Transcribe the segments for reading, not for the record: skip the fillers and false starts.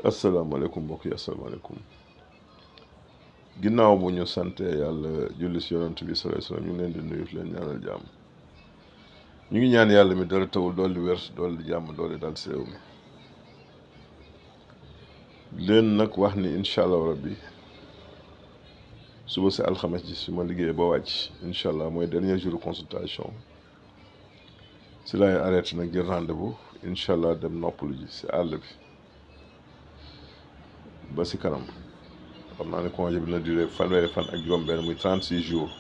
asalaamaaleykum mbokk yi asalaamaaleykum ginnaaw bu ñu sante yàlla julli si yonent bi sallallahu alayhi wasallam ñu ngi leen di nuyu leen ñaanal jàmm ñu ngi ñaan yàlla mi dara tawul dolli wér dolli jàmm dolli dal si réew mi leen nag wax ni incha allah rabbi suba si alxames ji su ma liggéeyee ba wàcc incha allah mooy dernier jour consultation si laay arrêté nag jël rendez-vous incha allah dem noppalu ji si àll bi ba si kanam xam naa ne congé bi na duré fanweeri fan ak juróom-benn muy 36 jours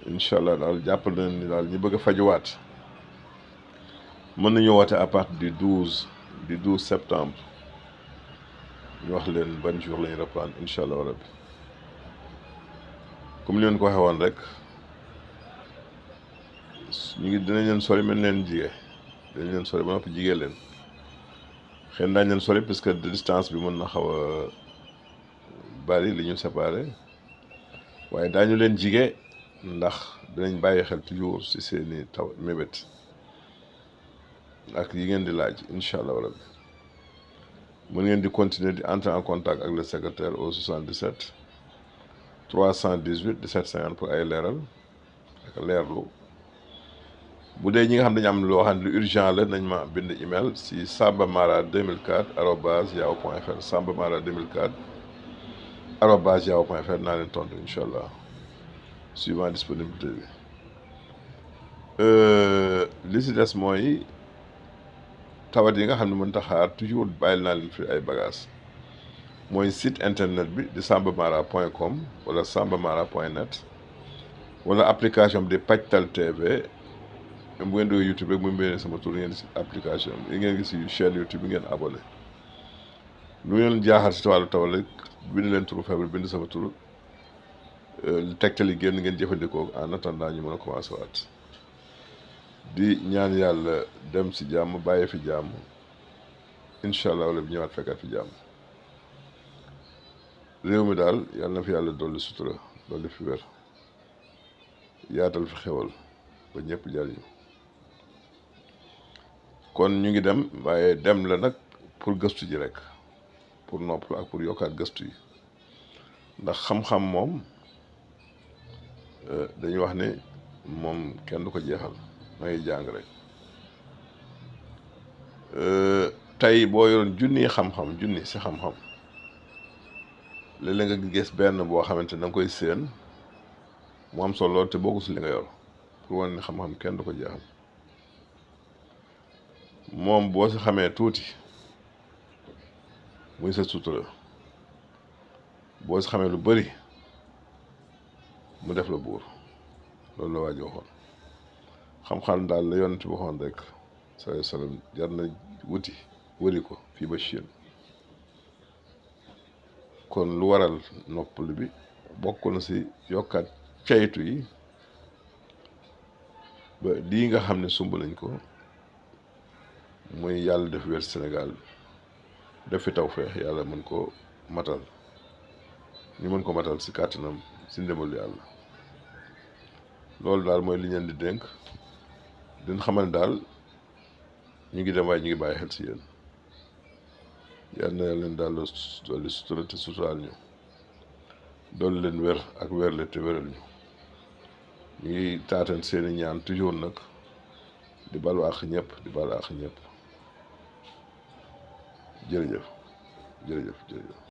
incha allah daal jàppal na ni daal ñi bëgg a fajuwaat mën nañu woote à partir du 12 septembre ñu wax leen ban jour la ñu reprendre incha allah rabbi comme ni leen ko waxee woon rek ñu ngi dinañ leen sori mel leen jigee dinañ leen sori ba noppi jigee leen xëy na daañu leen sori parce que distance bi mën na xaw a bari li ñu séparé waaye daañu leen jige ndax dinañ bàyyi xel toujours ci seeni taw mébét ak yi ngeen di laaj incha allah rabbi mën ngeen di continuer di entrer en contact ak le secrétaire au 77 318 17 50 pour ay leeral ak leerlu bu dee ñi nga xam dañu am loo xam ne lu urgent la nañ ma bind email si sambamara2004@yahoo.fr sambamara2004@yahoo.fr naa leen tontu incha allah suivant disponibilité bi li si des mooy tawat yi nga xam ne mën ta xaar toujours bàyyil naa leen fi ay bagages mooy site internet bi di sambamara.com wala sambamara.net wala application bi di Pajtal TV bu ngeen di YouTube rek mu mbéy sama tur ngeen si application bi ngeen gis chaîne YouTube bi ngeen abonné lu ngeen jaaxal si wàllu tawal rek bind leen turu feebar bind sama tur tegtal yi génn ngeen jëfandikoo en attendant ñu mën a commencé waat di ñaan yàlla dem si jàmm bàyyi fi jàmm incha allah wala bi ñëwaat fekkaat fi jàmm réew mi daal yàlla na fi yàlla dolli sutura dolli fi wér yaatal fi xewal ba ñëpp jariñu kon ñu ngi dem waaye dem la nag pour gëstu ji rek pour nopplu ak pour yokkaat gëstu yi ndax xam-xam moom dañuy wax ne moom kenn du ko jeexal may jàng rek tey boo yoroon junni xam-xam junni si xam-xam léeg-léeg nga gis benn boo xamante da nga koy séen mu am solo te bokku si li nga yor pour wane ne xam-xam kenn du ko jeexal moom boo si xamee tuuti muy sa sutura boo si xamee lu bari mu def la buur loolu la waa ji waxoon xam-xam daal la yonent bi waxoon rek sallallahu alayhi wasallam jar na wëri ko fii ba Chine kon lu waral noppalu bi bokk na si yokkaat caytu yi ba lii nga xam ne sumb nañ ko muy yàlla def wér Sénégal def fi tawfeex yàlla mën ko matal ñu mën ko matal si kàttanam si ndimbalu yàlla loolu daal mooy li ñu leen di dénk din xamal ne daal ñu ngi dem waaye ñu ngi bàyyi xel si yéen yal na leen daal dolli sutura te suturaal ñu dolli leen wér ak wérle te wéral ñu ngi taatan seeni ñaan toujours nag di balu àq ñëpp di balu àq ñëpp jërëjëf jërëjëf jërëjëf